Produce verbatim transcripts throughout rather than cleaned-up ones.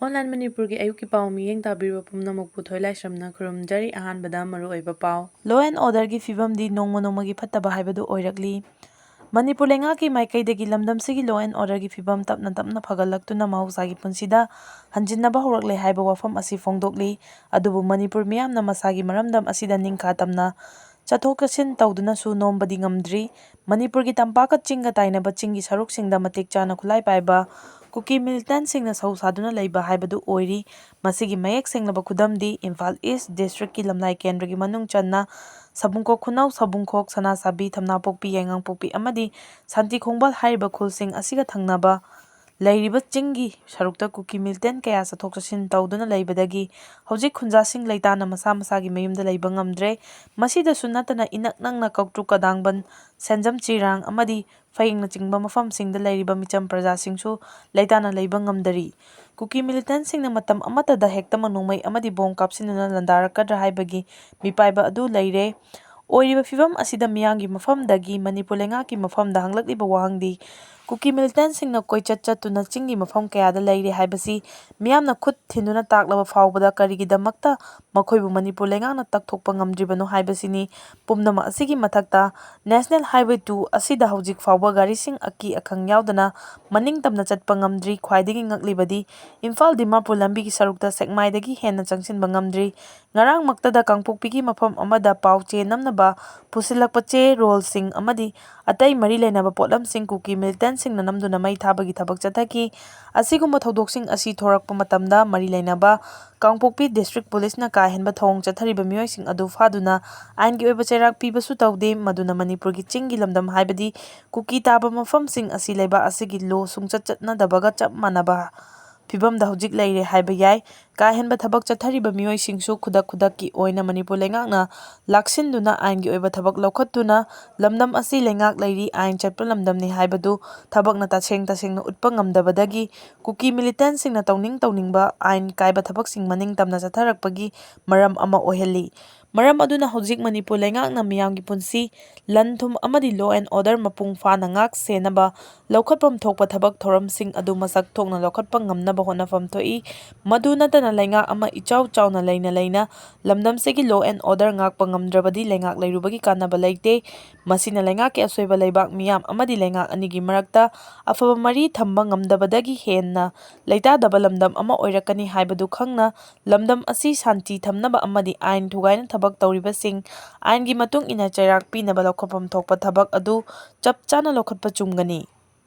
Online ꯃꯅꯤꯄꯨꯔꯒꯤ ꯑꯌꯨꯛꯀꯤ ꯄꯥꯎ ꯃꯤꯠꯌꯦꯡ ꯇꯥꯕꯤꯔꯤꯕ ꯄꯨꯝꯅꯃꯛꯄꯨ ꯊꯣꯏꯂꯥꯏꯁ꯭ꯔꯝꯅ ꯈꯨꯔꯨꯝꯖꯔꯤ꯫ ꯑꯍꯥꯟꯕꯗ ꯃꯔꯨꯑꯣꯏꯕ ꯄꯥꯎ꯫ Law and orderꯒꯤ ꯐꯤꯕꯝꯗꯤ ꯅꯣꯡꯃ ꯅꯣꯡꯃꯒꯤ ꯐꯠꯇꯕ ꯍꯥꯏꯕꯗꯨ ꯑꯣꯏꯔꯛꯂꯤ꯫ ꯃꯅꯤꯄꯨꯔ ꯂꯩꯉꯥꯛꯀꯤ ꯃꯥꯏꯀꯩꯗꯒꯤ ꯂꯝꯗꯝꯁꯤꯒꯤ law and orderꯒꯤ ꯐꯤꯕꯝ ꯇꯞꯅ ꯇꯞꯅ ꯐꯒꯠꯂꯛꯇꯨꯅ ꯃꯍꯧꯁꯥꯒꯤ ꯄꯨꯟꯁꯤꯗ ꯍꯟꯖꯤꯟꯅꯕ ꯍꯧꯔꯛꯂꯦ ꯍꯥꯏꯕ ꯋꯥꯐꯝ ꯑꯁꯤ ꯐꯣꯡꯗꯣꯛꯂꯤ꯫ ꯑꯗꯨꯕꯨ ꯃꯅꯤꯄꯨꯔ ꯃꯤꯌꯥꯝꯅ ꯃꯁꯥꯒꯤ ꯃꯔꯝꯗꯝ ꯑꯁꯤꯗ ꯅꯤꯡꯈꯥ ꯇꯝꯅ ꯆꯠꯊꯣꯛ ꯆꯠꯁꯤꯟ ꯇꯧꯗꯨꯅꯁꯨ ꯅꯣꯝꯕꯗꯤ ꯉꯝꯗ꯭ꯔꯤ꯫ ꯃꯅꯤꯄꯨꯔꯒꯤ ꯇꯝꯄꯥꯛꯀ ꯆꯤꯡꯒ ꯇꯥꯏꯅꯕ ꯆꯤꯡꯒꯤ ꯁꯔꯨꯛꯁꯤꯡꯗ ꯃꯇꯤꯛ ꯆꯥꯅ ꯈꯨꯠꯂꯥꯏ ꯄꯥꯏꯕ ꯀꯨꯀꯤ militantꯁꯤꯡꯅ ꯁꯧ ꯁꯥꯗꯨꯅ ꯂꯩꯕ ꯍꯥꯏꯕꯗꯨ ꯑꯣꯏꯔꯤ꯫ ꯃꯁꯤꯒꯤ ꯃꯌꯦꯛ ꯁꯦꯡꯂꯕ ꯈꯨꯗꯝꯗꯤ ꯏꯝꯐꯥꯜ East districtꯀꯤ ꯂꯝꯂꯥꯏ ꯀꯦꯟꯗ꯭ꯔꯒꯤ ꯃꯅꯨꯡ ꯆꯟꯅ ꯁꯕꯨꯡꯈꯣꯛ ꯈꯨꯅꯧ, ꯁꯕꯨꯡꯈꯣꯛ, ꯁꯅꯥꯁꯥꯕꯤ, ꯊꯝꯅꯥꯄꯣꯛꯄꯤ, ꯌꯥꯏꯉꯪꯄꯣꯛꯄꯤ ꯑꯃꯗꯤ ꯁꯥꯟꯇꯤ ꯈꯣꯡꯕꯥꯜ ꯍꯥꯏꯔꯤꯕ ꯈꯨꯜꯁꯤꯡ ꯑꯁꯤꯒ ꯊꯪꯅꯕ ꯂꯩꯔꯤꯕ ꯆꯤꯡꯒꯤ ꯁꯔꯨꯛꯇ ꯀꯨꯀꯤ militant ꯀꯌꯥ ꯆꯠꯊꯣꯛ ꯆꯠꯁꯤꯟ ꯇꯧꯗꯨꯅ ꯂꯩꯕꯗꯒꯤ ꯍꯧꯖꯤꯛ ꯈꯨꯟꯖꯥꯁꯤꯡ ꯂꯩꯇꯥꯅ ꯃꯁꯥ ꯃꯁꯥꯒꯤ ꯃꯌꯨꯝꯗ ꯂꯩꯕ ꯉꯝꯗ꯭ꯔꯦ꯫ ꯃꯁꯤꯗꯁꯨ ꯅꯠꯇꯅ ꯏꯅꯛ ꯅꯛꯅ ꯀꯧꯇ꯭ꯔꯨꯛ, ꯀꯗꯥꯡꯕꯟ, ꯁꯦꯟꯖꯝ, ꯆꯤꯔꯥꯡ ꯑꯃꯗꯤ ꯐꯌꯦꯡꯅꯆꯤꯡꯕ ꯃꯐꯝꯁꯤꯡꯗ ꯂꯩꯔꯤꯕ ꯃꯤꯆꯝ ꯄ꯭ꯔꯖꯥꯁꯤꯡꯁꯨ ꯂꯩꯇꯥꯅ ꯂꯩꯕ ꯉꯝꯗꯔꯤ꯫ ꯀꯨꯀꯤ militantꯁꯤꯡꯅ ꯃꯇꯝ ꯑꯃꯠꯇꯗ ꯍꯦꯛꯇꯃꯛ ꯅꯣꯡꯃꯩ ꯑꯃꯗꯤ ꯕꯣꯝ ꯀꯥꯞꯁꯤꯟꯗꯨꯅ ꯂꯥꯟꯗꯥꯔꯛꯀꯗ꯭ꯔꯥ ꯍꯥꯏꯕꯒꯤ ꯃꯤꯄꯥꯏꯕ ꯑꯗꯨ ꯂꯩꯔꯦ꯫ ꯑꯣꯏꯔꯤꯕ ꯐꯤꯕꯝ ꯑꯁꯤꯗ ꯃꯤꯌꯥꯝꯒꯤ ꯃꯐꯝꯗꯒꯤ ꯃꯅꯤꯄꯨꯔ ꯂꯩꯉꯥꯛꯀꯤ ꯃꯐꯝꯗ ꯍꯪꯂꯛꯂꯤꯕ ꯋꯥꯍꯪꯗꯤ, ꯀꯨꯀꯤ militantꯁꯤꯡꯅ ꯀꯣꯏꯆꯠ ꯆꯠꯇꯨꯅ ꯆꯤꯡꯒꯤ ꯃꯐꯝ ꯀꯌꯥꯗ ꯂꯩꯔꯦ ꯍꯥꯏꯕꯁꯤ ꯃꯤꯌꯥꯝꯅ ꯈꯨꯠ ꯊꯤꯟꯗꯨꯅ ꯇꯥꯛꯂꯕ ꯐꯥꯎꯕꯗ ꯀꯔꯤꯒꯤꯗꯃꯛꯇ ꯃꯈꯣꯏꯕꯨ ꯃꯅꯤꯄꯨꯔ ꯂꯩꯉꯥꯛꯅ ꯇꯛꯊꯣꯛꯄ ꯉꯝꯗ꯭ꯔꯤꯕꯅꯣ ꯍꯥꯏꯕꯁꯤꯅꯤ꯫ ꯄꯨꯝꯅꯃꯛ ꯑꯁꯤꯒꯤ ꯃꯊꯛꯇ National Highway two ꯑꯁꯤꯗ ꯍꯧꯖꯤꯛ ꯐꯥꯎꯕ ꯒꯥꯔꯤꯁꯤꯡ ꯑꯀꯤ ꯑꯈꯪ ꯌꯥꯎꯗꯅ ꯃꯅꯤꯡ ꯇꯝꯅ ꯆꯠꯄ ꯉꯝꯗ꯭ꯔꯤ꯫ ꯈ꯭ꯋꯥꯏꯗꯒꯤ ꯉꯛꯂꯤꯕꯗꯤ ꯏꯝꯐꯥꯜ ꯗꯤꯃꯥꯄꯨꯔ ꯂꯝꯕꯤꯒꯤ ꯁꯔꯨꯛꯇ ꯁꯦꯛꯃꯥꯏꯗꯒꯤ ꯍꯦꯟꯅ ꯆꯪꯁꯤꯟꯕ ꯉꯝꯗ꯭ꯔꯤ꯫ ꯉꯔꯥꯡꯃꯛꯇꯗ ꯀꯥꯡꯄꯣꯛꯄꯤꯒꯤ ꯃꯐꯝ ꯑꯃꯗ ꯄꯥꯎ ꯆꯦ ꯅꯝꯅꯕ ꯄꯨꯁꯤꯜꯂꯛꯄ ꯆꯦ ꯔꯣꯜꯁꯤꯡ ꯑꯃꯗꯤ ꯑꯇꯩ ꯃꯔꯤ ꯂꯩꯅꯕ ꯄꯣꯠꯂꯝꯁꯤꯡ ꯀꯨꯀꯤ militantꯁꯤꯡꯅ ꯅꯝꯗꯨꯅ ꯃꯩ ꯊꯥꯕꯒꯤ ꯊꯕꯛ ꯆꯠꯊꯈꯤ꯫ ꯑꯁꯤꯒꯨꯝꯕ ꯊꯧꯗꯣꯛꯁꯤꯡ ꯑꯁꯤ ꯊꯣꯔꯛꯄ ꯃꯇꯝꯗ ꯃꯔꯤ ꯂꯩꯅꯕ ꯀꯥꯡꯄꯣꯛꯄꯤ district policeꯅ ꯀꯥ ꯍꯦꯟꯕ ꯊꯧꯑꯣꯡ ꯆꯠꯊꯔꯤꯕ ꯃꯤꯑꯣꯏꯁꯤꯡ ꯑꯗꯨ ꯐꯥꯗꯨꯅ ꯑꯥꯏꯟꯒꯤ ꯑꯣꯏꯕ ꯆꯩꯔꯥꯛ ꯄꯤꯕꯁꯨ ꯇꯧꯗꯦ꯫ ꯃꯗꯨꯅ ꯃꯅꯤꯄꯨꯔꯒꯤ ꯆꯤꯡꯒꯤ ꯂꯝꯗꯝ ꯍꯥꯏꯕꯗꯤ ꯀꯨꯀꯤ ꯇꯥꯕ ꯃꯐꯝꯁꯤꯡ ꯑꯁꯤ ꯂꯩꯕꯥꯛ ꯑꯁꯤꯒꯤ law ꯁꯨꯡꯆꯠ ꯆꯠꯅꯗꯕꯒ ꯆꯞ ꯃꯥꯟꯅꯕ ꯐꯤꯕꯝꯗ ꯍꯧꯖꯤꯛ ꯂꯩꯔꯦ ꯍꯥꯏꯕ ꯌꯥꯏ꯫ ꯀꯥ ꯍꯦꯟꯕ ꯊꯕꯛ ꯆꯠꯊꯔꯤꯕ ꯃꯤꯑꯣꯏꯁꯤꯡꯁꯨ ꯈꯨꯗꯛ ꯈꯨꯗꯛꯀꯤ ꯑꯣꯏꯅ ꯃꯅꯤꯄꯨꯔ ꯂꯩꯉꯥꯛꯅ ꯂꯥꯛꯁꯤꯟꯗꯨꯅ ꯑꯥꯏꯟꯒꯤ ꯑꯣꯏꯕ ꯊꯕꯛ ꯂꯧꯈꯠꯇꯨꯅ ꯂꯝꯗꯝ ꯑꯁꯤ ꯂꯩꯉꯥꯛ ꯂꯩꯔꯤ, ꯑꯥꯏꯟ ꯆꯠꯄ ꯂꯝꯗꯝꯅꯤ ꯍꯥꯏꯕꯗꯨ ꯊꯕꯛꯅ ꯇꯁꯦꯡ ꯇꯁꯦꯡꯅ ꯎꯠꯄ ꯉꯝꯗꯕꯗꯒꯤ ꯀꯨꯀꯤ ꯃꯤꯂꯤꯇꯦꯟꯁꯤꯡꯅ ꯇꯧꯅꯤꯡ ꯇꯧꯅꯤꯡꯕ ꯑꯥꯏꯟ ꯀꯥꯏꯕ ꯊꯕꯛꯁꯤꯡ ꯃꯅꯤꯡ ꯇꯝꯅ ꯆꯠꯊꯔꯛꯄꯒꯤ ꯃꯔꯝ ꯑꯃ ꯑꯣꯏꯍꯜꯂꯤ꯫ ꯃꯔꯝ ꯑꯗꯨꯅ ꯍꯧꯖꯤꯛ ꯃꯅꯤꯄꯨꯔ ꯂꯩꯉꯥꯛꯅ ꯃꯤꯌꯥꯝꯒꯤ ꯄꯨꯟꯁꯤ, ꯂꯟ ꯊꯨꯝ ꯑꯃꯗꯤ law and order ꯃꯄꯨꯡ ꯐꯥꯅ ꯉꯥꯛ ꯁꯦꯟꯅꯕ ꯂꯧꯈꯠꯐꯝ ꯊꯣꯛꯄ ꯊꯕꯛ ꯊꯧꯔꯝꯁꯤꯡ ꯑꯗꯨ ꯃꯁꯛ ꯊꯣꯛꯅ ꯂꯧꯈꯠꯄ ꯉꯝꯅꯕ ꯍꯣꯠꯅꯐꯝ ꯊꯣꯛꯏ꯫ ꯃꯗꯨ ꯅꯠꯇꯅ ꯂꯩꯉꯥꯛ ꯑꯃ ꯏꯆꯥꯎ ꯆꯥꯎꯅ ꯂꯩꯅ ꯂꯩꯅ ꯂꯝꯗꯝꯁꯤꯒꯤ law and order ꯉꯥꯛꯄ ꯉꯝꯗ꯭ꯔꯕꯗꯤ ꯂꯩꯉꯥꯛ ꯂꯩꯔꯨꯕꯒꯤ ꯀꯥꯟꯅꯕ ꯂꯩꯇꯦ꯫ ꯃꯁꯤꯅ ꯂꯩꯉꯥꯛꯀꯤ ꯑꯁꯣꯏꯕ ꯂꯩꯕꯥꯛ ꯃꯤꯌꯥꯝ ꯑꯃꯗꯤ ꯂꯩꯉꯥꯛ ꯑꯅꯤꯒꯤ ꯃꯔꯛꯇ ꯑꯐꯕ ꯃꯔꯤ ꯊꯝꯕ ꯉꯝꯗꯕꯗꯒꯤ ꯍꯦꯟꯅ ꯂꯩꯇꯥꯗꯕ ꯂꯝꯗꯝ ꯑꯃ ꯑꯣꯏꯔꯛꯀꯅꯤ ꯍꯥꯏꯕꯗꯨ ꯈꯪꯅ ꯂꯝꯗꯝ ꯑꯁꯤ ꯁꯥꯟꯇꯤ ꯊꯝꯅꯕ ꯑꯃꯗꯤ ꯑꯥꯏꯟ ꯊꯨꯒꯥꯏꯅ ꯊꯕꯛ ꯇꯧꯔꯤꯕꯁꯤꯡ ꯑꯥꯏꯟꯒꯤ ꯃꯇꯨꯡ ꯏꯟꯅ ꯆꯩꯔꯥꯛ ꯄꯤꯅꯕ ꯂꯧꯈꯠꯐꯝ ꯊꯣꯛꯄ ꯊꯕꯛ ꯑꯗꯨ ꯆꯞ ꯆꯥꯅ ꯂꯧꯈꯠꯄ ꯆꯨꯝꯒꯅꯤ꯫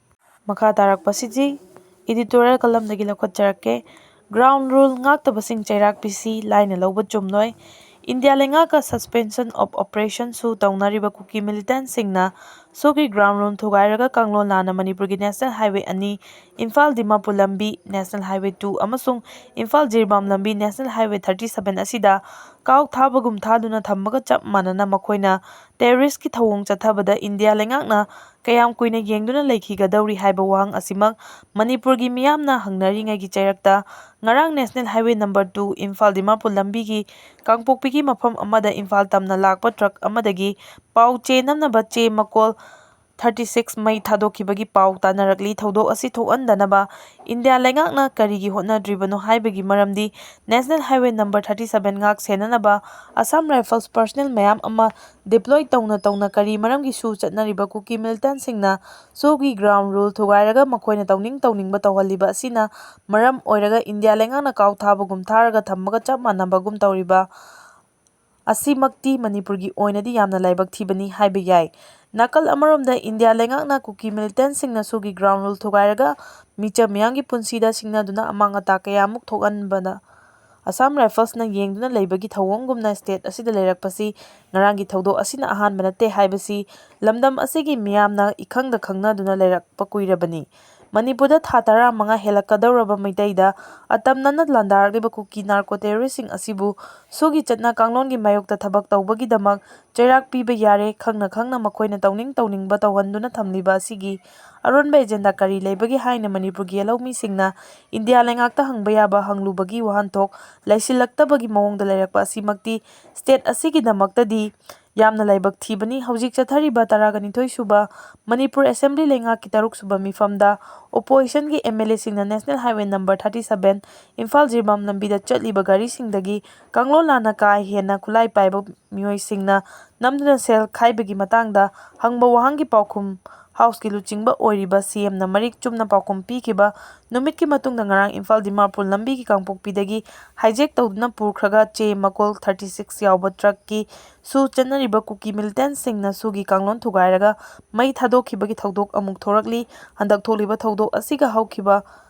ꯃꯈꯥ ꯇꯥꯔꯛꯄꯁꯤꯗꯤ editorial columnꯗꯒꯤ ꯂꯧꯈꯠꯆꯔꯛꯀꯦ꯫ Ground rule ꯉꯥꯛꯇꯕꯁꯤꯡ ꯆꯩꯔꯥꯛ ꯄꯤꯁꯤ ꯂꯥꯏꯅ ꯂꯧꯕ ꯆꯨꯝꯂꯣꯏ꯫ ꯏꯟꯗꯤꯌꯥ ꯂꯩꯉꯥꯛꯀ suspension of operationꯁꯨ ꯇꯧꯅꯔꯤꯕ ꯀꯨꯀꯤ militantꯁꯤꯡꯅ ꯁꯣꯒꯤ ground rule ꯊꯨꯒꯥꯏꯔꯒ ꯀꯥꯡꯂꯣꯟ ꯂꯥꯟꯅ ꯃꯅꯤꯄꯨꯔꯒꯤ National Highway ꯑꯅꯤ, ꯏꯝꯐꯥꯜ ꯗꯤꯃꯥꯄꯨꯔ ꯂꯝꯕꯤ National Highway two ꯑꯃꯁꯨꯡ ꯏꯝꯐꯥꯜ ꯖꯤꯔꯤꯕꯥꯝ ꯂꯝꯕꯤ National Highway thirty seven ꯑꯁꯤꯗ ꯀꯥꯎ ꯊꯥꯕꯒꯨꯝ ꯊꯥꯗꯨꯅ ꯊꯝꯕꯒ ꯆꯞ ꯃꯥꯟꯅꯅ ꯃꯈꯣꯏꯅ terroristꯀꯤ ꯊꯧꯑꯣꯡ ꯆꯠꯊꯕꯗ ꯏꯟꯗꯤꯌꯥ ꯂꯩꯉꯥꯛꯅ ꯀꯌꯥꯝ ꯀꯨꯏꯅ ꯌꯦꯡꯗꯨꯅ ꯂꯩꯈꯤꯒꯗꯧꯔꯤ ꯍꯥꯏꯕ ꯋꯥꯍꯪ ꯑꯁꯤꯃꯛ ꯃꯅꯤꯄꯨꯔꯒꯤ ꯃꯤꯌꯥꯝꯅ ꯍꯪꯅꯔꯤꯉꯩꯒꯤ ꯆꯩꯔꯛꯇ ꯉꯔꯥꯡ National Highway number two Imphal Dimapur ꯂꯝꯕꯤꯒꯤ ꯀꯥꯡꯄꯣꯛꯄꯤꯒꯤ ꯃꯐꯝ ꯑꯃꯗ ꯏꯝꯐꯥꯜ ꯇꯝꯅ ꯂꯥꯛꯄ truck ꯑꯃꯗꯒꯤ ꯄꯥꯎ ꯆꯦ ꯅꯝꯅꯕ ꯆꯦ ꯃꯀꯣꯜ thirty six ꯃꯩ ꯊꯥꯗꯣꯛꯈꯤꯕꯒꯤ ꯄꯥꯎ ꯇꯥꯅꯔꯛꯂꯤ꯫ ꯊꯧꯗꯣꯛ ꯑꯁꯤ ꯊꯣꯛꯍꯟꯗꯅꯕ ꯏꯟꯗꯤꯌꯥ ꯂꯩꯉꯥꯛꯅ ꯀꯔꯤꯒꯤ ꯍꯣꯠꯅꯗ꯭ꯔꯤꯕꯅꯣ ꯍꯥꯏꯕꯒꯤ ꯃꯔꯝꯗꯤ National Highway number thirty seven ꯉꯥꯛ ꯁꯦꯟꯅꯅꯕ Assam Rifles personnel ꯃꯌꯥꯝ ꯑꯃ deploy ꯇꯧꯅ ꯇꯧꯅ ꯀꯔꯤ ꯃꯔꯝꯒꯤ ꯁꯨ ꯆꯠꯅꯔꯤꯕ ꯀꯨꯀꯤ militantꯁꯤꯡꯅ ꯁꯣꯒꯤ ground rule ꯊꯨꯒꯥꯏꯔꯒ ꯃꯈꯣꯏꯅ ꯇꯧꯅꯤꯡ ꯇꯧꯅꯤꯡꯕ ꯇꯧꯍꯜꯂꯤꯕ ꯑꯁꯤꯅ ꯃꯔꯝ ꯑꯣꯏꯔꯒ ꯏꯟꯗꯤꯌꯥ ꯂꯩꯉꯥꯛꯅ ꯀꯥꯎ ꯊꯥꯕꯒꯨꯝ ꯊꯥꯔꯒ ꯊꯝꯕꯒ ꯆꯞ ꯃꯥꯟꯅꯕꯒꯨꯝ ꯇꯧꯔꯤꯕ ꯑꯁꯤꯃꯛꯇꯤ ꯃꯅꯤꯄꯨꯔꯒꯤ ꯑꯣꯏꯅꯗꯤ ꯌꯥꯝꯅ ꯂꯥꯏꯕꯛ ꯊꯤꯕꯅꯤ ꯍꯥꯏꯕ ꯌꯥꯏ꯫ ꯅꯥꯀꯜ ꯑꯃꯔꯣꯝꯗ ꯏꯟꯗꯤꯌꯥ ꯂꯩꯉꯥꯛꯅ ꯀꯨꯀꯤ militantꯁꯤꯡꯅ ꯁꯣꯒꯤ ground rule ꯊꯨꯒꯥꯏꯔꯒ ꯃꯤꯆꯝ ꯃꯤꯌꯥꯝꯒꯤ ꯄꯨꯟꯁꯤꯗ ꯁꯤꯡꯅꯗꯨꯅ ꯑꯃꯥꯡ ꯑꯇꯥ ꯀꯌꯥꯃꯨꯛ ꯊꯣꯛꯍꯟꯕꯅ Assam Riflesꯅ ꯌꯦꯡꯗꯨꯅ ꯂꯩꯕꯒꯤ ꯊꯧꯑꯣꯡꯒꯨꯝꯅ state ꯑꯁꯤꯗ ꯂꯩꯔꯛꯄꯁꯤ ꯉꯔꯥꯡꯒꯤ ꯊꯧꯗꯣꯛ ꯑꯁꯤꯅ ꯑꯍꯥꯟꯕ ꯅꯠꯇꯦ ꯍꯥꯏꯕꯁꯤ ꯂꯝꯗꯝ ꯑꯁꯤꯒꯤ ꯃꯤꯌꯥꯝꯅ ꯏꯈꯪꯗ ꯈꯪꯅꯗꯨꯅ ꯂꯩꯔꯛꯄ ꯀꯨꯏꯔꯕꯅꯤ꯫ ꯃꯅꯤꯄꯨꯔꯗ ꯊꯥ ꯇꯔꯥꯃꯉꯥ ꯍꯦꯜꯂꯛꯀꯗꯧꯔꯕ ꯃꯩꯇꯩꯗ ꯑꯇꯝꯅꯅ ꯂꯥꯟꯗꯥꯔꯛꯂꯤꯕ ꯀꯨꯀꯤ ꯅꯥꯔꯀꯣ ꯇꯦꯔꯣꯔꯤꯁꯁꯤꯡ ꯑꯁꯤꯕꯨ ꯁꯨꯒꯤ ꯆꯠꯅ ꯀꯥꯡꯂꯣꯟꯒꯤ ꯃꯥꯌꯣꯛꯇ ꯊꯕꯛ ꯇꯧꯕꯒꯤꯗꯃꯛ ꯆꯩꯔꯥꯛ ꯄꯤꯕ ꯌꯥꯔꯦ, ꯈꯪꯅ ꯈꯪꯅ ꯃꯈꯣꯏꯅ ꯇꯧꯅꯤꯡ ꯇꯧꯅꯤꯡꯕ ꯇꯧꯍꯟꯗꯨꯅ ꯊꯝꯂꯤꯕ ꯑꯁꯤꯒꯤ ꯑꯔꯣꯟꯕ ꯑꯦꯖꯦꯟꯗꯥ ꯀꯔꯤ ꯂꯩꯕꯒꯦ ꯍꯥꯏꯅ ꯃꯅꯤꯄꯨꯔꯒꯤ ꯌꯦꯜꯍꯧꯃꯤꯁꯤꯡꯅ ꯏꯟꯗꯤꯌꯥ ꯂꯩꯉꯥꯛꯇ ꯍꯪꯕ ꯌꯥꯕ ꯍꯪꯂꯨꯕꯒꯤ ꯋꯥꯍꯟꯊꯣꯛ ꯂꯩꯁꯤꯜꯂꯛꯇꯕꯒꯤ ꯃꯑꯣꯡꯗ ꯂꯩꯔꯛꯄ ꯑꯁꯤꯃꯛꯇꯤ ꯁ꯭ꯇꯦꯠ ꯑꯁꯤꯒꯤꯗꯃꯛꯇꯗꯤ ꯌꯥꯝꯅ ꯂꯥꯏꯕꯛ ꯊꯤꯕꯅꯤ꯫ ꯍꯧꯖꯤꯛ ꯆꯠꯊꯔꯤꯕ ꯇꯔꯥꯒ ꯅꯤꯊꯣꯏ ꯁꯨꯕ ꯃꯅꯤꯄꯨꯔ ꯑꯦꯁꯦꯝꯕ꯭ꯂꯤ ꯂꯩꯉꯥꯛꯀꯤ ꯇꯔꯨꯛ ꯁꯨꯕ ꯃꯤꯐꯝꯗ ꯑꯣꯄꯣꯖꯤꯁꯟꯒꯤ ꯑꯦꯝ ꯑꯦꯜ ꯑꯦꯁꯤꯡꯅ national highway number thirty seven Imphal Jiribam ꯂꯝꯕꯤꯗ ꯆꯠꯂꯤꯕ ꯒꯥꯔꯤꯁꯤꯡꯗꯒꯤ ꯀꯥꯡꯂꯣꯟ ꯂꯥꯟꯅ ꯀꯥ ꯍꯦꯟꯅ ꯈꯨꯠꯂꯥꯏ ꯄꯥꯏꯕ ꯃꯤꯑꯣꯏꯁꯤꯡꯅ ꯅꯝꯗꯨꯅ ꯁꯦꯜ ꯈꯥꯏꯕꯒꯤ ꯃꯇꯥꯡꯗ ꯍꯪꯕ ꯋꯥꯍꯪꯒꯤ ꯄꯥꯎꯈꯨꯝ ꯍꯥꯎꯁꯀꯤ ꯂꯨꯆꯤꯡꯕ ꯑꯣꯏꯔꯤꯕ ꯁꯤ ꯑꯦꯝꯅ ꯃꯔꯤꯛ ꯆꯨꯝꯅ ꯄꯥꯎꯈꯨꯝ ꯄꯤꯈꯤꯕ ꯅꯨꯃꯤꯠꯀꯤ ꯃꯇꯨꯡꯗ ꯉꯔꯥꯡ ꯏꯝꯐꯥꯜ ꯗꯤꯃꯥꯄꯨꯔ ꯂꯝꯕꯤꯒꯤ ꯀꯥꯡꯄꯣꯛꯄꯤꯗꯒꯤ ꯍꯥꯏꯖꯦꯛ ꯇꯧꯗꯨꯅ ꯄꯨꯈ꯭ꯔꯒ ꯆꯦ ꯃꯀꯣꯜ ꯊꯥꯔꯇꯤ ꯁꯤꯛꯁ ꯌꯥꯎꯕ ꯇ꯭ꯔꯛꯀꯤ ꯁꯨ ꯆꯠꯅꯔꯤꯕ ꯀꯨꯀꯤ ꯃꯤꯂꯤꯇꯦꯟꯠꯁꯤꯡꯅ ꯁꯨꯒꯤ ꯀꯥꯡꯂꯣꯟ ꯊꯨꯒꯥꯏꯔꯒ ꯃꯩ ꯊꯥꯗꯣꯛꯈꯤꯕꯒꯤ ꯊꯧꯗꯣꯛ ꯑꯃꯨꯛ ꯊꯣꯔꯛꯂꯤ꯫ ꯍꯟꯗꯛ ꯊꯣꯛꯂꯤꯕ ꯊꯧꯗꯣꯛ ꯑꯁꯤꯒ ꯍꯧꯈꯤꯕ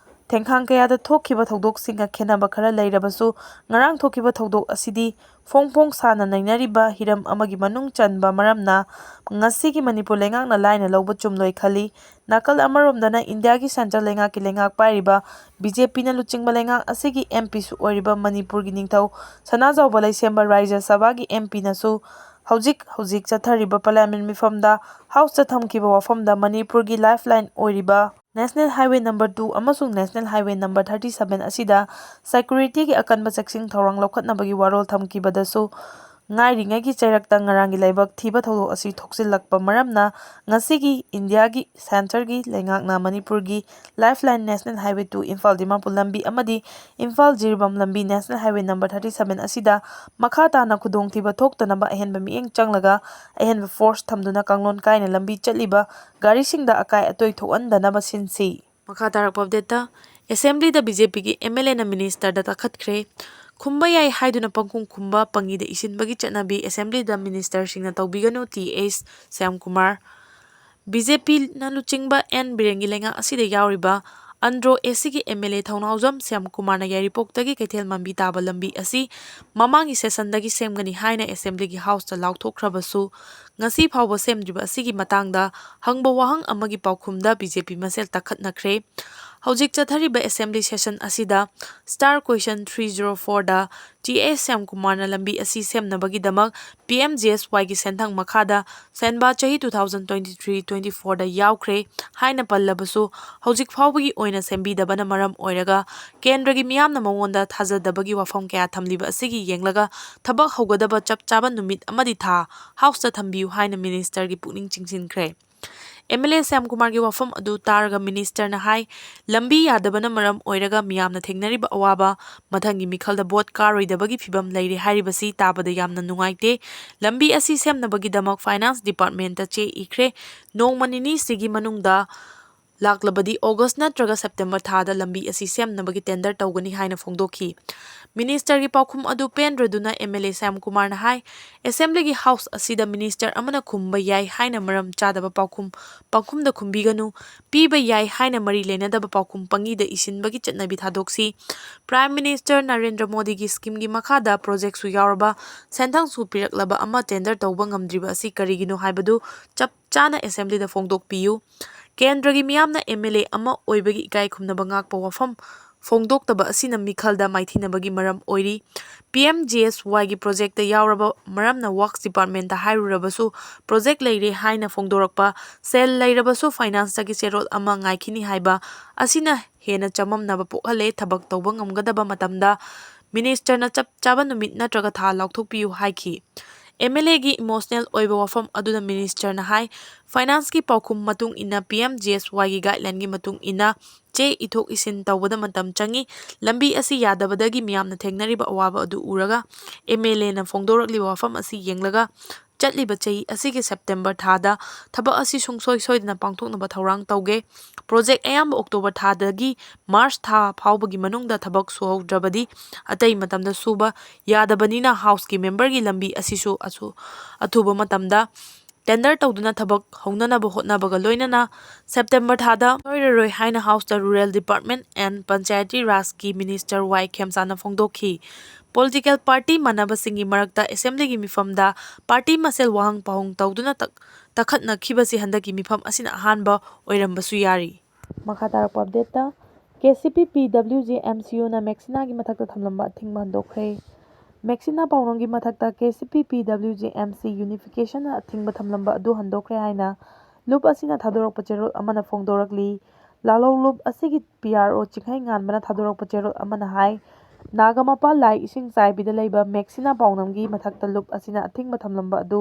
ꯊꯦꯡꯈꯥꯡ ꯀꯌꯥꯗ ꯊꯣꯛꯈꯤꯕ ꯊꯧꯗꯣꯛꯁꯤꯡꯒ ꯈꯦꯠꯅꯕ ꯈꯔ ꯂꯩꯔꯕꯁꯨ, ꯉꯔꯥꯡ ꯊꯣꯛꯈꯤꯕ ꯊꯧꯗꯣꯛ ꯑꯁꯤꯗꯤ ꯐꯣꯡ ꯐꯣꯡ ꯁꯥꯅ ꯅꯩꯅꯔꯤꯕ ꯍꯤꯔꯝ ꯑꯃꯒꯤ ꯃꯅꯨꯡ ꯆꯟꯕ ꯃꯔꯝꯅ ꯉꯁꯤꯒꯤ ꯃꯅꯤꯄꯨꯔ ꯂꯩꯉꯥꯛꯅ ꯂꯥꯏꯅ ꯂꯧꯕ ꯆꯨꯝꯂꯣꯏ ꯈꯜꯂꯤ꯫ ꯅꯥꯀꯜ ꯑꯃꯔꯣꯝꯗꯅ ꯏꯟꯗꯤꯌꯥꯒꯤ ꯁꯦꯟꯇ꯭ꯔꯦꯜ ꯂꯩꯉꯥꯛꯀꯤ ꯂꯩꯉꯥꯛ ꯄꯥꯏꯔꯤꯕ ꯕꯤ ꯖꯦ ꯄꯤꯅ ꯂꯨꯆꯤꯡꯕ ꯂꯩꯉꯥꯛ ꯑꯁꯤꯒꯤ ꯑꯦꯝ ꯄꯤꯁꯨ ꯑꯣꯏꯔꯤꯕ ꯃꯅꯤꯄꯨꯔꯒꯤ ꯅꯤꯡꯊꯧ ꯁꯅꯥꯖꯥꯎꯕ ꯂꯩꯁꯦꯝꯕ ꯔꯥꯖ꯭ꯌ ꯁꯚꯥꯒꯤ ꯑꯦꯝ ꯄꯤꯅꯁꯨ ꯍꯧꯖꯤꯛ ꯍꯧꯖꯤꯛ ꯆꯠꯊꯔꯤꯕ ꯄꯥꯔꯂꯤꯌꯥꯃꯦꯟꯠ ꯃꯤꯐꯝꯗ ꯍꯥꯎꯁꯇ ꯊꯝꯈꯤꯕ ꯋꯥꯐꯝꯗ ꯃꯅꯤꯄꯨꯔꯒꯤ ꯂꯥꯏꯐ ꯂꯥꯏꯟ ꯑꯣꯏꯔꯤꯕ ꯅꯦꯁꯅꯦꯜ ꯍꯥꯏꯋꯦ ꯅꯝꯕꯔ ꯇꯨ ꯑꯃꯁꯨꯡ national highway number thirty seven ꯑꯁꯤꯗ ꯁꯦꯀ꯭ꯌꯨꯔꯤꯇꯤꯒꯤ ꯑꯀꯟꯕ ꯆꯦꯛꯁꯤꯟ ꯊꯧꯔꯥꯡ ꯂꯧꯈꯠꯅꯕꯒꯤ ꯋꯥꯔꯣꯜ ꯊꯝꯈꯤꯕꯗꯁꯨ ꯉꯥꯏꯔꯤꯉꯩꯒꯤ ꯆꯩꯔꯛꯇ ꯉꯔꯥꯡꯒꯤ ꯂꯥꯏꯕꯛ ꯊꯤꯕ ꯊꯧꯗꯣꯛ ꯑꯁꯤ ꯊꯣꯛꯆꯤꯜꯂꯛꯄ ꯃꯔꯝꯅ ꯉꯁꯤꯒꯤ ꯏꯟꯗꯤꯌꯥꯒꯤ ꯁꯦꯟꯇꯔꯒꯤ ꯂꯩꯉꯥꯛꯅ ꯃꯅꯤꯄꯨꯔꯒꯤ life line national highway two Imphal Dimapur ꯂꯝꯕꯤ ꯑꯃꯗꯤ ꯏꯝꯐꯥꯜ ꯖꯤꯔꯤꯕꯥꯝ ꯂꯝꯕꯤ national highway number thirty seven ꯑꯁꯤꯗ ꯃꯈꯥ ꯇꯥꯅ ꯈꯨꯗꯣꯡꯊꯤꯕ ꯊꯣꯛꯇꯅꯕ ꯑꯍꯦꯟꯕ ꯃꯤꯠꯌꯦꯡ ꯆꯪꯂꯒ ꯑꯍꯦꯟꯕ ꯐꯣꯔꯁ ꯊꯝꯗꯨꯅ ꯀꯥꯡꯂꯣꯟ ꯀꯥꯏꯅ ꯂꯝꯕꯤ ꯆꯠꯂꯤꯕ ꯒꯥꯔꯤꯁꯤꯡꯗ ꯑꯀꯥꯏ ꯑꯇꯣꯏ ꯊꯣꯛꯍꯟꯗꯅꯕ ꯁꯤꯟꯁꯤ꯫ ꯃꯈꯥ ꯇꯥꯔꯛꯄ ꯑꯞꯗꯦꯠꯇ, ꯑꯦꯁꯦꯝꯕ꯭ꯂꯤꯗ ꯕꯤ ꯖꯦ ꯄꯤꯒꯤ ꯑꯦꯝ ꯑꯦꯜ ꯑꯦꯅ ꯃꯤꯅꯤꯁꯇꯔꯗ ꯀꯥꯈꯠꯈ꯭ꯔꯦ꯫ ꯈꯨꯝꯕ ꯌꯥꯏ ꯍꯥꯏꯗꯨꯅ ꯄꯪꯈꯨꯝ ꯈꯨꯝꯕ ꯄꯪꯏꯗ ꯏꯁꯤꯟꯕꯒꯤ ꯆꯠꯅꯕꯤ ꯑꯦꯁꯦꯝꯕ꯭ꯂꯤꯗ ꯃꯤꯅꯤꯁꯇꯔꯁꯤꯡꯅ ꯇꯧꯕꯤꯒꯅꯨ, T H Shyamkumar. B J ꯄꯤꯅ ꯂꯨꯆꯤꯡꯕ ꯑꯦꯟ ꯕꯤꯔꯦꯟꯒꯤ ꯂꯩꯉꯥꯛ ꯑꯁꯤꯗ ꯌꯥꯎꯔꯤꯕ ꯑꯟꯗ꯭ꯔꯣ ꯑꯦꯁꯤꯒꯤ ꯑꯦꯝ ꯑꯦꯜ ꯑꯦ ꯊꯧꯅꯥꯎꯖꯝ ꯁ꯭ꯌꯥꯝꯀꯨꯃꯥꯔꯅ ꯌꯥꯏꯔꯤꯄꯣꯛꯇꯒꯤ ꯀꯩꯊꯦꯜ ꯃꯟꯕꯤ ꯇꯥꯕ ꯂꯝꯕꯤ ꯑꯁꯤ ꯃꯃꯥꯡꯒꯤ ꯁꯦꯁꯟꯗꯒꯤ ꯁꯦꯝꯒꯅꯤ ꯍꯥꯏꯅ ꯑꯦꯁꯦꯝꯕ꯭ꯂꯤꯒꯤ ꯍꯥꯎꯁꯇ ꯂꯥꯎꯊꯣꯛꯈ꯭ꯔꯕꯁꯨ, ꯉꯁꯤ ꯐꯥꯎꯕ ꯁꯦꯝꯗ꯭ꯔꯤꯕ ꯑꯁꯤꯒꯤ ꯃꯇꯥꯡꯗ ꯍꯪꯕ ꯋꯥꯍꯪ ꯑꯃꯒꯤ ꯄꯥꯎꯈꯨꯝꯗ ꯕꯤ ꯖꯦ ꯄꯤ ꯃꯁꯦꯜ ꯇꯛꯈꯠꯅꯈ꯭ꯔꯦ꯫ ꯍꯧꯖꯤꯛ ꯆꯠꯊꯔꯤꯕ ꯑꯦꯁꯦꯝꯕ꯭ꯂꯤ ꯁꯦꯁꯟ ꯑꯁꯤꯗ star question three zero fourꯗ ꯇꯤ ꯑꯦꯁ ꯁ꯭ꯌꯥꯝꯀꯨꯃꯥꯔꯅ ꯂꯝꯕꯤ ꯑꯁꯤ ꯁꯦꯝꯅꯕꯒꯤꯗꯃꯛ ꯄꯤ ꯑꯦꯝ ꯖꯤ ꯑꯦꯁ ꯋꯥꯏꯒꯤ ꯁꯦꯟꯊꯪ ꯃꯈꯥꯗ ꯁꯦꯟꯕꯥ ꯆꯍꯤ two thousand twenty three twenty fourꯗ ꯌꯥꯎꯈ꯭ꯔꯦ ꯍꯥꯏꯅ ꯄꯜꯂꯕꯁꯨ, ꯍꯧꯖꯤꯛ ꯐꯥꯎꯕꯒꯤ ꯑꯣꯏꯅ ꯁꯦꯝꯕꯤꯗꯕꯅ ꯃꯔꯝ ꯑꯣꯏꯔꯒ ꯀꯦꯟꯗ꯭ꯔꯒꯤ ꯃꯤꯌꯥꯝꯅ ꯃꯉꯣꯟꯗ ꯊꯥꯖꯗꯕꯒꯤ ꯋꯥꯐꯝ ꯀꯌꯥ ꯊꯝꯂꯤꯕ ꯑꯁꯤꯒꯤ ꯌꯦꯡꯂꯒ ꯊꯕꯛ ꯍꯧꯒꯗꯕ ꯆꯞ ꯆꯥꯕ ꯅꯨꯃꯤꯠ ꯑꯃꯗꯤ ꯊꯥ ꯍꯥꯎꯁꯇ ꯊꯝꯕꯤꯌꯨ ꯍꯥꯏꯅ ꯃꯤꯅꯤꯁꯇꯔꯒꯤ ꯄꯨꯛꯅꯤꯡ ꯆꯤꯡꯁꯤꯟꯈ꯭ꯔꯦ꯫ ꯑꯦꯝ ꯑꯦꯜ ꯑꯦ ꯁ꯭ꯌꯥꯝꯀꯨꯃꯥꯔꯒꯤ ꯋꯥꯐꯝ ꯑꯗꯨ ꯇꯥꯔꯒ ꯃꯤꯅꯤꯁꯇꯔꯅ ꯍꯥꯏ, ꯂꯝꯕꯤ ꯌꯥꯗꯕꯅ ꯃꯔꯝ ꯑꯣꯏꯔꯒ ꯃꯤꯌꯥꯝꯅ ꯊꯦꯡꯅꯔꯤꯕ ꯑꯋꯥꯕ, ꯃꯊꯪꯒꯤ ꯃꯤꯈꯜꯗ ꯚꯣꯠ ꯀꯥꯔꯣꯏꯗꯕꯒꯤ ꯐꯤꯚꯝ ꯂꯩꯔꯦ ꯍꯥꯏꯔꯤꯕꯁꯤ ꯇꯥꯕꯗ ꯌꯥꯝꯅ ꯅꯨꯡꯉꯥꯏꯇꯦ꯫ ꯂꯝꯕꯤ ꯑꯁꯤ ꯁꯦꯝꯅꯕꯒꯤꯗꯃꯛ ꯐꯥꯏꯅꯥꯟꯁ ꯗꯤꯄꯥꯔꯠꯃꯦꯟꯇ ꯆꯦ ꯏꯈ꯭ꯔꯦ꯫ ꯅꯣꯡꯃ ꯅꯤꯅꯤꯁꯤꯒꯤ ꯃꯅꯨꯡꯗ ꯂꯥꯛꯂꯕꯗꯤ ꯑꯣꯒꯁ ꯅꯠꯇ꯭ꯔꯒ ꯁꯦꯞꯇꯦꯝꯕꯔ ꯊꯥꯗ ꯂꯝꯕꯤ ꯑꯁꯤ ꯁꯦꯝꯅꯕꯒꯤ ꯇꯦꯟꯗꯔ ꯇꯧꯒꯅꯤ ꯍꯥꯏꯅ ꯐꯣꯡꯗꯣꯛꯈꯤ꯫ ꯃꯤꯅꯤꯁꯇꯔꯒꯤ ꯄꯥꯎꯈꯨꯝ ꯑꯗꯨ ꯄꯦꯟꯗ꯭ꯔꯗꯨꯅ ꯑꯦꯝ ꯑꯦꯜ ꯑꯦ ꯁ꯭ꯌꯥꯝꯀꯨꯃꯥꯔꯅ ꯍꯥꯏ, ꯑꯦꯁꯦꯝꯕ꯭ꯂꯤꯒꯤ ꯍꯥꯎꯁ ꯑꯁꯤꯗ ꯃꯤꯅꯤꯁꯇꯔ ꯑꯃꯅ ꯈꯨꯝꯕ ꯌꯥꯏ ꯍꯥꯏꯅ ꯃꯔꯝ ꯆꯥꯗꯕ ꯄꯥꯎꯈꯨꯝ ꯄꯪꯈꯨꯝꯗ ꯈꯨꯝꯕꯤꯒꯅꯨ, ꯄꯤꯕ ꯌꯥꯏ ꯍꯥꯏꯅ ꯃꯔꯤ ꯂꯩꯅꯗꯕ ꯄꯥꯎꯈꯨꯝ ꯄꯪꯏꯗ ꯏꯁꯤꯟꯕꯒꯤ ꯆꯠꯅꯕꯤ ꯊꯥꯗꯣꯛꯁꯤ꯫ ꯄ꯭ꯔꯥꯏꯝ ꯃꯤꯅꯤꯁꯇꯔ ꯅꯔꯦꯟꯗ꯭ꯔ ꯃꯣꯗꯤꯒꯤ ꯁ꯭ꯀꯤꯝꯒꯤ ꯃꯈꯥꯗ ꯄ꯭ꯔꯣꯖꯦꯛꯁꯨ ꯌꯥꯎꯔꯕ ꯁꯦꯟꯊꯪꯁꯨ ꯄꯤꯔꯛꯂꯕ ꯑꯃ ꯇꯦꯟꯗꯔ ꯇꯧꯕ ꯉꯝꯗ꯭ꯔꯤꯕ ꯑꯁꯤ ꯀꯔꯤꯒꯤꯅꯣ ꯍꯥꯏꯕꯗꯨ ꯆꯞ ꯆꯥꯅ ꯑꯦꯁꯦꯝꯕ꯭ꯂꯤꯗ ꯐꯣꯡꯗꯣꯛꯄꯤꯌꯨ꯫ ꯀꯦꯟꯗ꯭ꯔꯒꯤ ꯃꯤꯌꯥꯝꯅ ꯑꯦꯝ ꯑꯦꯜ ꯑꯦ ꯑꯃ ꯑꯣꯏꯕꯒꯤ ꯏꯀꯥꯏ ꯈꯨꯝꯅꯕ ꯉꯥꯛꯄ ꯋꯥꯐꯝ ꯐꯣꯡꯗꯣꯛꯇꯕ ꯑꯁꯤꯅ ꯃꯤꯈꯜꯗ ꯃꯥꯏꯊꯤꯅꯕꯒꯤ ꯃꯔꯝ ꯑꯣꯏꯔꯤ꯫ ꯄꯤ ꯑꯦꯝ ꯖꯤ ꯑꯦꯁ ꯋꯥꯏꯒꯤ ꯄ꯭ꯔꯣꯖꯦꯛꯇ ꯌꯥꯎꯔꯕ ꯃꯔꯝꯅ ꯋꯥꯔꯛꯁ ꯗꯤꯄꯥꯔꯠꯃꯦꯟꯇ ꯍꯥꯏꯔꯨꯔꯕꯁꯨ ꯄ꯭ꯔꯣꯖꯦꯛ ꯂꯩꯔꯦ ꯍꯥꯏꯅ ꯐꯣꯡꯗꯣꯔꯛꯄ, ꯁꯦꯜ ꯂꯩꯔꯕꯁꯨ ꯐꯥꯏꯅꯥꯟꯁꯇꯒꯤ ꯆꯦꯔꯣꯜ ꯑꯃ ꯉꯥꯏꯈꯤꯅꯤ ꯍꯥꯏꯕ ꯑꯁꯤꯅ ꯍꯦꯟꯅ ꯆꯃꯝꯅꯕ ꯄꯣꯛꯍꯜꯂꯦ꯫ ꯊꯕꯛ ꯇꯧꯕ ꯉꯝꯒꯗꯕ ꯃꯇꯝꯗ ꯃꯤꯅꯤꯁꯇꯔꯅ ꯆꯞ ꯆꯥꯕ ꯅꯨꯃꯤꯠ ꯅꯠꯇ꯭ꯔꯒ ꯊꯥ ꯂꯥꯎꯊꯣꯛꯄꯤꯌꯨ ꯍꯥꯏꯈꯤ꯫ ꯑꯦꯝ ꯑꯦꯜ ꯑꯦꯒꯤ ꯏꯃꯣꯁꯅꯦꯜ ꯑꯣꯏꯕ ꯋꯥꯐꯝ ꯑꯗꯨꯗ ꯃꯤꯅꯤꯁꯇꯔꯅ ꯍꯥꯏ, ꯐꯥꯏꯅꯥꯟꯁꯀꯤ ꯄꯥꯎꯈꯨꯝ ꯃꯇꯨꯡ ꯏꯟꯅ ꯄꯤ ꯑꯦꯝ ꯖꯤ ꯑꯦꯁ ꯋꯥꯏꯒꯤ ꯒꯥꯏꯗꯂꯥꯏꯟꯒꯤ ꯃꯇꯨꯡ ꯏꯟꯅ ꯆꯦ ꯏꯊꯣꯛ ꯏꯁꯤꯟ ꯇꯧꯕꯗ ꯃꯇꯝ ꯆꯪꯏ꯫ ꯂꯝꯕꯤ ꯑꯁꯤ ꯌꯥꯗꯕꯗꯒꯤ ꯃꯤꯌꯥꯝꯅ ꯊꯦꯡꯅꯔꯤꯕ ꯑꯋꯥꯕ ꯑꯗꯨ ꯎꯔꯒ ꯑꯦꯝ ꯑꯦꯜ ꯑꯦꯅ ꯐꯣꯡꯗꯣꯔꯛꯂꯤꯕ ꯋꯥꯐꯝ ꯑꯁꯤ ꯌꯦꯡꯂꯒ ꯆꯠꯂꯤꯕ ꯆꯍꯤ ꯑꯁꯤꯒꯤ ꯁꯦꯞꯇꯦꯝꯕꯔ ꯊꯥꯗ ꯊꯕꯛ ꯑꯁꯤ ꯁꯨꯡꯁꯣꯏ ꯁꯣꯏꯗꯅ ꯄꯥꯡꯊꯣꯛꯅꯕ ꯊꯧꯔꯥꯡ ꯇꯧꯒꯦ꯫ ꯄ꯭ꯔꯣꯖꯦꯛ ꯑꯌꯥꯝꯕ ꯑꯣꯛꯇꯣꯕꯔ ꯊꯥꯗꯒꯤ ꯃꯥꯔꯆ ꯊꯥ ꯐꯥꯎꯕꯒꯤ ꯃꯅꯨꯡꯗ ꯊꯕꯛ ꯁꯨꯍꯧꯗ꯭ꯔꯕꯗꯤ ꯑꯇꯩ ꯃꯇꯝꯗ ꯁꯨꯕ ꯌꯥꯗꯕꯅꯤꯅ ꯍꯥꯎꯁꯀꯤ ꯃꯦꯝꯕꯔꯒꯤ ꯂꯝꯕꯤ ꯑꯁꯤꯁꯨ ꯑꯁꯨ-, ꯑꯊꯨꯕ ꯃꯇꯝꯗ tender ꯇꯧꯗꯨꯅ ꯊꯕꯛ ꯍꯧꯅꯅꯕ ꯍꯣꯠꯅꯕꯒ ꯂꯣꯏꯅꯅ September ꯊꯥꯗ ꯂꯣꯏꯔꯔꯣꯏ ꯍꯥꯏꯅ House ꯇ Rural Department and Panchayati Raj ꯀꯤ Minister ꯋꯥꯏ ꯈꯦꯝꯆꯥꯅ ꯐꯣꯡꯗꯣꯛꯈꯤ꯫ Political party ꯃꯥꯟꯅꯕꯁꯤꯡꯒꯤ ꯃꯔꯛꯇ Assembly ꯒꯤ ꯃꯤꯐꯝꯗ party ꯃꯁꯦꯜ ꯋꯥꯍꯪ ꯄꯥꯎꯍꯪ ꯇꯧꯗꯨꯅ ꯇꯛ-, ꯇꯛꯈꯠꯅꯈꯤꯕꯁꯤ ꯍꯟꯗꯛꯀꯤ ꯃꯤꯐꯝ ꯑꯁꯤꯅ ꯑꯍꯥꯟꯕ ꯑꯣꯏꯔꯝꯕꯁꯨ ꯌꯥꯔꯤ꯫ ꯃꯈꯥ ꯇꯥꯔꯛꯄ update ꯇ, KCP PWG MCU ꯅ ꯃꯦꯛꯁꯤꯅꯥꯒꯤ ꯃꯊꯛꯇ ꯊꯝꯂꯝꯕ ꯑꯊꯤꯡꯕ ꯍꯟꯗꯣꯛꯈ꯭ꯔꯦ꯫ ꯃꯦꯛꯁꯤꯅꯥ ꯄꯥꯎꯅꯝꯒꯤ ꯃꯊꯛꯇ KCP PWG MC Unification ꯅ ꯑꯊꯤꯡꯕ ꯊꯝꯂꯝꯕ ꯑꯗꯨ ꯍꯟꯗꯣꯛꯈ꯭ꯔꯦ ꯍꯥꯏꯅ ꯂꯨꯞ ꯑꯁꯤꯅ ꯊꯥꯗꯣꯔꯛꯄ ꯆꯦꯔꯣꯜ ꯑꯃꯅ ꯐꯣꯡꯗꯣꯔꯛꯂꯤ꯫ ꯂꯥꯂꯣꯡ ꯂꯨꯞ ꯑꯁꯤꯒꯤ PRO ꯆꯤꯡꯈꯩ ꯉꯥꯟꯕꯅ ꯊꯥꯗꯣꯔꯛꯄ ꯆꯦꯔꯣꯜ ꯑꯃꯅ ꯍꯥꯏ, ꯅꯥꯒꯥꯃꯄꯥꯜ ꯂꯥꯏ ꯏꯁꯤꯡ ꯆꯥꯏꯕꯤꯗ ꯂꯩꯕ ꯃꯦꯛꯁꯤꯅꯥ ꯄꯥꯎꯅꯝꯒꯤ ꯃꯊꯛꯇ ꯂꯨꯞ ꯑꯁꯤꯅ ꯑꯊꯤꯡꯕ ꯊꯝꯂꯝꯕ ꯑꯗꯨ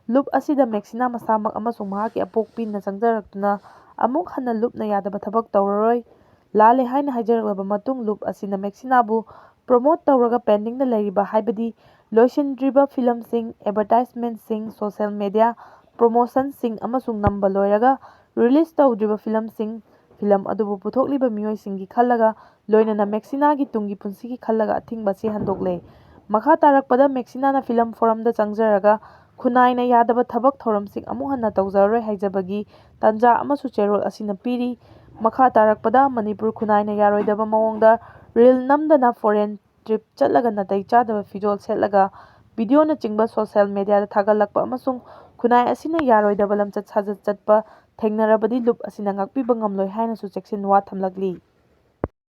ꯂꯨꯞ ꯑꯁꯤꯗ ꯃꯦꯛꯁꯤꯅꯥ ꯃꯁꯥꯃꯛ ꯑꯃꯁꯨꯡ ꯃꯍꯥꯛꯀꯤ ꯑꯄꯣꯛꯄꯤꯅ ꯆꯪꯖꯔꯛꯇꯨꯅ ꯑꯃꯨꯛ ꯍꯟꯅ ꯂꯨꯞꯅ ꯌꯥꯗꯕ ꯊꯕꯛ ꯇꯧꯔꯔꯣꯏ꯫ ꯂꯥꯜꯂꯦ ꯍꯥꯏꯅ ꯍꯥꯏꯖꯔꯛꯂꯕ ꯃꯇꯨꯡ ꯂꯨꯞ ꯑꯁꯤꯅ ꯃꯦꯛꯁꯤꯅꯥꯕꯨ promote ꯇꯧꯔꯒ pending ꯗ ꯂꯩꯔꯤꯕ, ꯍꯥꯏꯕꯗꯤ ꯂꯣꯏꯁꯤꯟꯗ꯭ꯔꯤꯕ film ꯁꯤꯡ, advertisement ꯁꯤꯡ, social media promotion ꯁꯤꯡ ꯑꯃꯁꯨꯡ ꯅꯝꯕ ꯂꯣꯏꯔꯒ release ꯇꯧꯗ꯭ꯔꯤꯕ film ꯁꯤꯡ, film ꯑꯗꯨꯕꯨ ꯄꯨꯊꯣꯛꯂꯤꯕ ꯃꯤꯑꯣꯏꯁꯤꯡꯒꯤ ꯈꯜꯂꯒ, ꯂꯣꯏꯅꯅ ꯃꯦꯛꯁꯤꯅꯥꯒꯤ ꯇꯨꯡꯒꯤ ꯄꯨꯟꯁꯤꯒꯤ ꯈꯜꯂꯒ ꯑꯊꯤꯡꯕ ꯑꯁꯤ ꯍꯟꯗꯣꯛꯂꯦ꯫ ꯃꯈꯥ ꯇꯥꯔꯛꯄꯗ ꯃꯦꯛꯁꯤꯅꯥꯅ film forum ꯗ ꯆꯪꯖꯔꯒ ꯈꯨꯟꯅꯥꯏꯅ ꯌꯥꯗꯕ ꯊꯕꯛ ꯊꯧꯔꯝꯁꯤꯡ ꯑꯃꯨꯛ ꯍꯟꯅ ꯇꯧꯖꯔꯔꯣꯏ ꯍꯥꯏꯖꯕꯒꯤ ꯇꯥꯟꯖꯥ ꯑꯃꯁꯨ ꯆꯦꯔꯣꯜ ꯑꯁꯤꯅ ꯄꯤꯔꯤ꯫ ꯃꯈꯥ ꯇꯥꯔꯛꯄꯗ ꯃꯅꯤꯄꯨꯔ ꯈꯨꯟꯅꯥꯏꯅ ꯌꯥꯔꯣꯏꯗꯕ ꯃꯑꯣꯡꯗ reel ꯅꯝꯗꯅ foreign trip ꯆꯠꯂꯒ ꯅꯥꯇꯩ ꯆꯥꯗꯕ ꯐꯤꯖꯣꯜ ꯁꯦꯠꯂꯒ video ꯅꯆꯤꯡꯕ social media ꯗ ꯊꯥꯒꯠꯂꯛꯄ ꯑꯃꯁꯨꯡ ꯈꯨꯟꯅꯥꯏ ꯑꯁꯤꯅ ꯌꯥꯔꯣꯏꯗꯕ ꯂꯝꯆꯠ ꯁꯥꯖꯠ ꯆꯠꯄ ꯊꯦꯡꯅꯔꯕꯗꯤ ꯂꯨꯞ ꯑꯁꯤꯅ ꯉꯥꯛꯄꯤꯕ ꯉꯝꯂꯣꯏ ꯍꯥꯏꯅꯁꯨ ꯆꯦꯛꯁꯤꯟ ꯋꯥ ꯊꯝꯂꯛꯂꯤ꯫